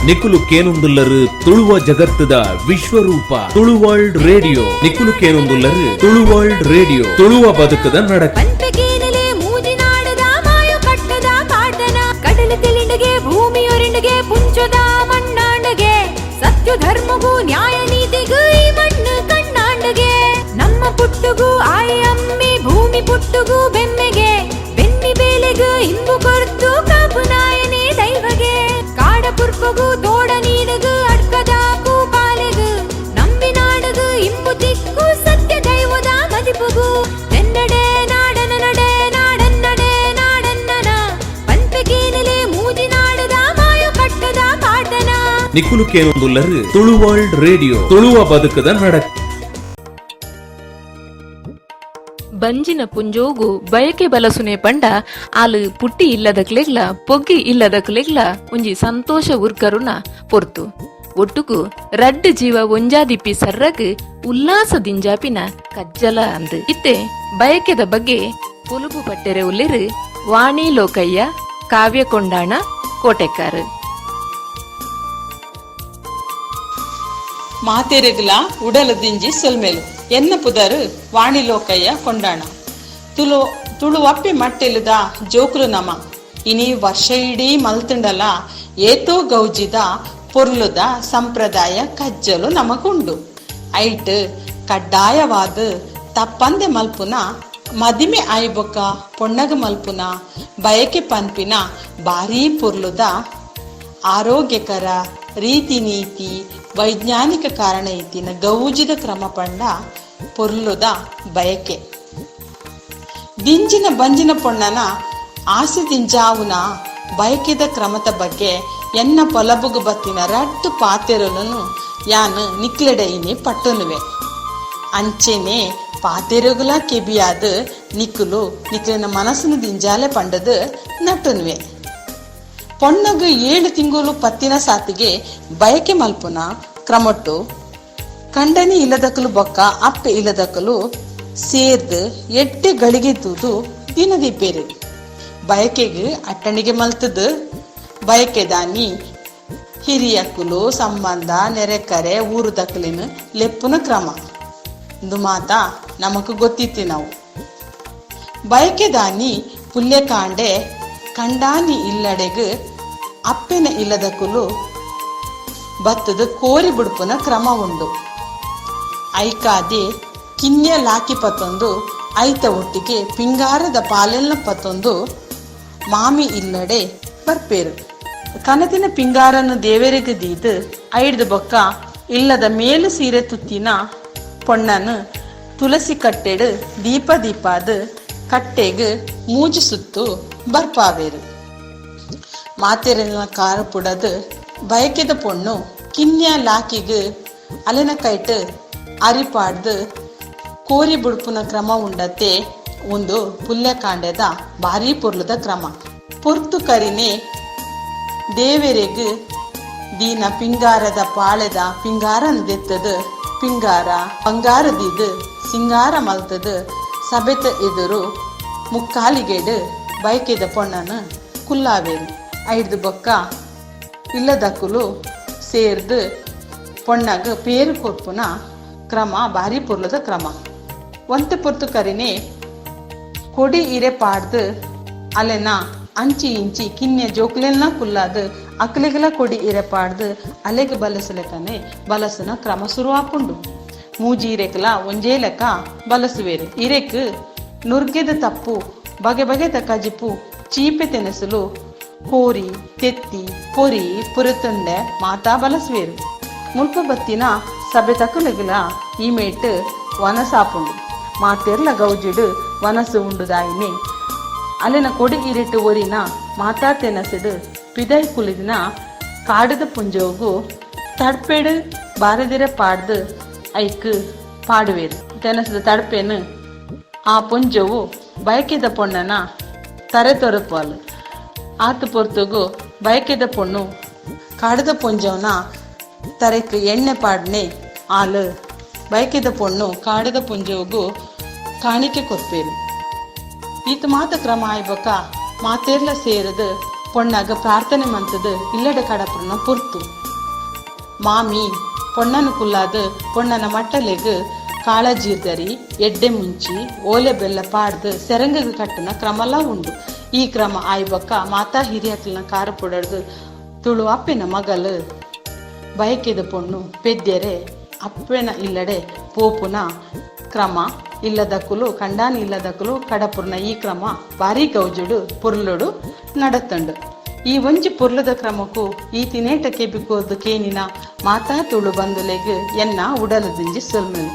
ನಿಕುಲು ಕೇನುಂದುಲ್ಲರು ತುಳುವ ಜಗತ್ತದ ವಿಶ್ವರೂಪ ತುಳುವರ್ಲ್ಡ್ ರೇಡಿಯೋ. ನಿಕುಲು ಕೇನುಂದುಲ್ಲರು ತುಳುವರ್ಲ್ಡ್ ರೇಡಿಯೋ, ತುಳುವ ಬದುಕದ ನಡಕ. ಪನ್ಪೆಗೇನಲೆ ಮೂಜಿನಾಡದ ಮಾಯು ಕಟ್ಟದ ಪಾಡ್ದನ. ಕಡಲ ತೆಲಿಂಡಗೆ, ಭೂಮಿಯೊರಿಂಡಗೆ, ಪುಂಚದ ಮಣ್ಣಾಂಡಗೆ, ಸತ್ಯ ಧರ್ಮಗೂ ನ್ಯಾಯ ನೀತಿಗೂ ಈ ಮಣ್ಣು ಕಣ್ಣಾಂಡಗೆ. ನಮ್ಮ ಪುಟ್ಟುಗು ಆಯಿ ಅಮ್ಮೆ ಭೂಮಿ ಪುಟ್ಟುಗು ಬೆಮ್ಮೆಗೆ, ಬೆನ್ನಿ ಬೇಲೆಗು ಇಂಬು ಕೊರ್ತು ಕಾಪು ನಾಯನೆ ದೈವಗೆ. ಕಾಡ ಪುರ್ಪಗು ತೋಡ ನೀಡುಗು ಅಡ್ಕದ ಕೂಪಾಲೆಗು ನಂಬಿನಾಡುಗು ಇಂಬು ತಿಕ್ಕು ಸತ್ಯ ದೈವದ ಮದಿಪುಗು. ತೆನ್ನಡೆ ನಾಡನ ನಡೆ ನಾಡನ್ನಡೆ ನಾಡನ್ನನ. ಪನ್ಪೆಗೇನಲೆ ಮೂಜಿನಾಡದ ಮಾಯು ಕಟ್ಟದ ಪಾಡ್ದನ. ನಿಕುಲು ಕೇನುಂದುಲ್ಲರು ತುಳುವರ್ಲ್ಡ್ ರೇಡಿಯೋ, ತುಳುವ ಬದುಕದ ನಡಕ. ಬಂಜಿನ ಪುಂಜೋಗು ಬಯಕೆ ಬಲಸುನೆ ಪಂಡ ಆಲು ಪುಟ್ಟಿ ಇಲ್ಲದಕ್ಲೆಗ್ಲ ಪೊಗ್ಗಿ ಇಲ್ಲದಕ್ಲೆಗ್ಲ ಒಂಜಿ ಸಂತೋಷ ಉರ್ಕರುನ ಪೊರ್ತು. ಒಟ್ಟುಗು ರಡ್ಡ್ ಜೀವ ಒಂಜಾದಿಪ್ಪಿ ಸರ್ರಗ್ ಉಲ್ಲಾಸ ದಿಂಜಾಪಿನ ಕಜ್ಜಲ ಅಂದ್. ಇತ್ತೆ ಬಯಕೆದ ಬಗ್ಗೆ ಪೊಲುಬು ಪಟ್ಟೆರೆ ಉಲ್ಲೆರು ವಾಣಿ ಲೋಕಯ್ಯ ಕಾವ್ಯ ಕೊಂಡಾಣ ಕೋಟೆಕ್ಕಾರು. ಮಾತೆರೆಗ್ಲ ಉಡಲ ದಿಂಜಿ ಸೊಲ್ಮೆಲು. ಎನ್ನ ಪುದರ್ ವಾಣಿಲೋಕಯ್ಯ ಕೊಂಡಾಣ. ತುಳು ತುಳುವಪ್ಪೆ ಮಟ್ಟೆಲುದ ಜೋಕುಲು ನಮ. ಇನಿ ವರ್ಷ ಇಡೀ ಮಲ್ತುಂಡಲ ಏತೋ ಗೌಜಿದ ಪೊರ್ಲುದ ಸಂಪ್ರದಾಯ ಕಜ್ಜಲು ನಮಕುಂಡು. ಐಟ್ ಕಡ್ಡಾಯವಾದ್ ತಪ್ಪಂದೆ ಮಲ್ಪುನ ಮದಿಮೆ ಆಯಿಬೊಕ್ಕ ಪೊಣ್ಣಗ್ ಮಲ್ಪುನ ಬಯಕೆ ಪನ್ಪಿನ ಬಾರೀ ಪೊರ್ಲುದ ಆರೋಗ್ಯಕರ ರೀತಿ ನೀತಿ ವೈಜ್ಞಾನಿಕ ಕಾರಣ ಇತ್ತಿನ ಗೌಜಿದ ಕ್ರಮ ಪಂಡ ಪೊರ್ಲುದ ಬಯಕೆ. ದಿಂಜಿನ ಬಂಜಿನ ಪೊಣ್ಣನ ಆಸೆ ದಿಂಜಾವುನ ಬಯಕೆದ ಕ್ರಮತ ಬಗ್ಗೆ ಎನ್ನ ಪೊಲಬುಗು ಬತ್ತಿನ ರಡ್ಡ್ ಪಾತೆರೊಲುನು ಯಾನ್ ನಿಕ್ಲೆಡ ಇನಿ ಪಟ್ಟೊನುವೆ. ಅಂಚೆನೆ ಪಾತೆರೊಗುಲಾ ಕೆಬಿಯಾದ್ ನಿಕುಲು ನಿಕ್ಲೆನ ಮನಸ್ನ್ ದಿಂಜಾಲೆ ಪಂಡ್ದ್ ನಟ್ಟೊನುವೆ. ಪೊಣ್ಣಗ್ ಏಳ್ ತಿಂಗೊಲು ಪತ್ತಿನ ಸಾತಿಗೆ ಬಯಕೆ ಮಲ್ಪುನ ಕ್ರಮೊಟ್ಟು ಕಂಡನಿ ಇಲ್ಲದಕುಲು ಬೊಕ್ಕ ಅಪ್ಪೆ ಇಲ್ಲದಕುಲು ಸೇರ್ದ್ ಎಡ್ಡೆ ಗಳಿಗೆ ತೂದು ದಿನ ದೀಪೆರ್. ಬಯಕೆಗ್ ಅಟ್ಟಣಿಗೆ ಮಲ್ತ್ದ್ ಬಯಕೆದಾನಿ ಹಿರಿಯಕುಲು, ಸಂಬಂಧ, ನೆರೆಕರೆ, ಊರುದಕುಲೆನ್ ಲೆಪ್ಪುನ ಕ್ರಮ. ಉಂದು ಮಾತ ನಮಕ್ ಗೊತ್ತಿತ್ತಿನವು. ಬಯಕೆದಾನಿ ಪುಲ್ಯಕಾಂಡೆ ಕಂಡಾನಿ ಇಲ್ಲಡೆಗ್ ಅಪ್ಪೆನ ಇಲ್ಲದಕುಲು ಬತ್ತುದ್ ಕೋರಿ ಬುಡ್ಪುನ ಕ್ರಮ ಉಂಡು. ಐಕಾದೆ ಕಿನ್ಯ ಲಾಕಿ ಪತೊಂದು ಐತ ಒಟ್ಟಿಗೆ ಪಿಂಗಾರದ ಪಾಲೆಲ್ನ ಪತೊಂದು ಮಾಮಿ ಇಲ್ಲಡೆ ಬರ್ಪೆರ್. ಕನತಿನ ಪಿಂಗಾರನ್ ದೇವೆರೆಗ್ ದೀದ್ ಐಡ್ದ್ ಬೊಕ್ಕ ಇಲ್ಲದ ಮೇಲ್ ಸೀರೆ ತುತ್ತಿನ ಪೊಣ್ಣನ್ ತುಳಸಿ ಕಟ್ಟೆಡ್ ದೀಪ ದೀಪಾದ್ ಕಟ್ಟೆಗ್ ಮೂಜಿ ಸುತ್ತು ಬರ್ಪಾವೆರ್. ಮಾತೆರೆನ ಕಾರ್ ಪುಡದ್ ಬಯಕೆದ ಪೊಣ್ಣು ಕಿನ್ಯ ಲಾಕಿಗ್ ಅಲೆನ ಕೈಟ್ ಅರಿ ಪಾಡ್ದ್ ಕೋರಿ ಬುಡ್ಪುನ ಕ್ರಮ ಉಂಡತ್ತೆ. ಉಂದು ಪುಲ್ಯಕಾಂಡೆದ ಬಾರೀ ಪೊರ್ಲುದ ಕ್ರಮ. ಪೊರ್ತು ಕರಿನೆ ದೇವೆರೆಗ್ ದೀನ ಪಿಂಗಾರದ ಪಾಳೆದ ಪಿಂಗಾರನ್ ದೆತ್ತದ್ ಪಿಂಗಾರ ಬಂಗಾರ ದೀದ್ ಸಿಂಗಾರ ಮಲ್ತದ್ ಸಭೆತ ಎದುರು ಮುಕ್ಕಾಲಿಗೆಡ್ ಬಯಕೆದ ಪೊಣ್ಣನ್ ಕುಲ್ಲಾವೆರ್. ಐಡ್ದ್ ಬೊಕ್ಕ ಇಲ್ಲದಕುಲು ಸೇರ್ದ್ ಪೊಣ್ಣಗ್ ಪೇರ್ ಕೊರ್ಪುನ ಕ್ರಮ ಬಾರಿ ಪೊರ್ಲುದ ಕ್ರಮ. ಒಂತೆ ಪೊರ್ತು ಕರಿನೆ ಕೊಡಿ ಇರೆ ಪಾಡ್ದ್ ಅಲೆನ ಅಂಚಿ ಇಂಚಿ ಕಿನ್ಯ ಜೋಕುಲೆನ್ಲಾ ಕುಲ್ಲಾದ್ ಅಕ್ಲೆಗ್ಲಾ ಕೊಡಿ ಇರೆ ಪಾಡ್ದ್ ಅಲೆಗ್ ಬಲಸುಲೆಕನೆ ಬಲಸುನ ಕ್ರಮ ಸುರು ಆಪುಂಡು. ಮೂಜಿ ಇರೆಕ್ಲಾ ಒಂಜೇ ಲೆಕ ಬಲಸುವೆರ್. ಇರೆಕ್ ನುರ್ಗೆದ ತಪ್ಪು, ಬಗೆ ಬಗೆತ ಕಜಿಪು, ಚೀಪೆ ತೆನಸುಲು, ಕೋರಿ, ತೆತ್ತಿ, ಪೊರಿ, ಪುರತುಂಡೆ ಮಾತಾ ಬಲಸುವೆರ್. ಮುಲ್ಪ ಬತ್ತಿನ ಸಭೆತಕುಲೆಗ್ಲಾ ಈ ಮೇಟ್ ವನಸ್ ಆಪುಂಡು. ಮಾತೆರ್ಲ ಗೌಜಿಡ್ ವನಸ್ ಉಂಡುದಾಯಿನೆ ಅಲೆನ ಕೊಡಿ ಇರೆಟ್ ಒರಿನ ಮಾತಾ ತೆನಸ್ಡ್ ಪಿದಯಿ ಕುಲಿದಿನ ಕಾಡುದ ಪೊಂಜೊವುಗು ತಡ್ಪೆಡ್ ಬಾರೆದಿರೆ ಪಾಡ್ದ್ ಐಕ್ ಪಾಡುವೆರ್. ತೆನಸ್ದ ತಡ್ಪೆನ್ ಆ ಪೊಂಜೊವು ಬಯಕೆದ ಪೊಣ್ಣನ ತರೆ ತೊರಪುವಲ್. ಆತ್ ಪೊರ್ತುಗು ಬಯಕೆದ ಪೊಣ್ಣು ಕಾಡುದ ಪೊಂಜೊವುನ ತರೆಕ್ ಎಣ್ಣೆ ಪಾಡ್ನೆ ಆಲ್ ಬಯಕೆದ ಪೊಣ್ಣು ಕಾಡುದ ಪೊಂಜೊವುಗು ಕಾಣಿಕೆ ಕೊರ್ಪೆರ್. ಈತ್ ಮಾತ ಕ್ರಮ ಆಯಿ ಬೊಕ್ಕ ಮಾತೆರ್ಲ ಸೇರ್ದ್ ಪೊಣ್ಣಗ ಪ್ರಾರ್ಥನೆ ಮಂತದು ಇಲ್ಲಡೆ ಕಡಪುರ್ನ ಪುರ್ತು. ಮಾಮಿ ಪೊಣ್ಣನ ಕುಲ್ಲಾದ್ ಪೊಣ್ಣನ ಮಟ್ಟಲೆಗ್ ಕಾಳಜೀರ್ದರಿ, ಎಡ್ಡೆ ಮುಂಚಿ, ಓಲೆ ಬೆಲ್ಲ ಪಾಡ್ದು ಸೆರಂಗಗ್ ಕಟ್ಟುನ ಕ್ರಮಲಾ ಉಂಡು. ಈ ಕ್ರಮ ಆಯ್ಬೊಕ್ಕ ಮಾತಾ ಹಿರಿಯಕ್ಲ್ನ ಕಾರ ಪುಡರ್ದು ತುಳು ಅಪ್ಪೆನ ಮಗಲ್ ಬಯಕೆದ ಪೊಣ್ಣು ಪೆದ್ಯರೆ ಅಪ್ಪೆನ ಇಲ್ಲಡೆ ಪೋಪುನ ಕ್ರಮ, ಇಲ್ಲದಕುಲು ಕಂಡಾನಿ ಇಲ್ಲದಕುಲು ಕಡಪುರ್ನ ಈ ಕ್ರಮ ಬಾರಿ ಗೌಜುಡು ಪೊರ್ಲುಡು ನಡತುಂಡು. ಈ ಒಂಜಿ ಪೊರ್ಲುದ ಕ್ರಮಕ್ಕೂ ಈ ತಿನೇಟ ಕೆಬಿಕೋದು ಕೇನಿನ ಮಾತಾ ತುಳು ಬಂಧುಲೆಗ್ ಎನ್ನ ಉಡಲದಿಂಜಿ ಸೊಲ್ಮೆಲು.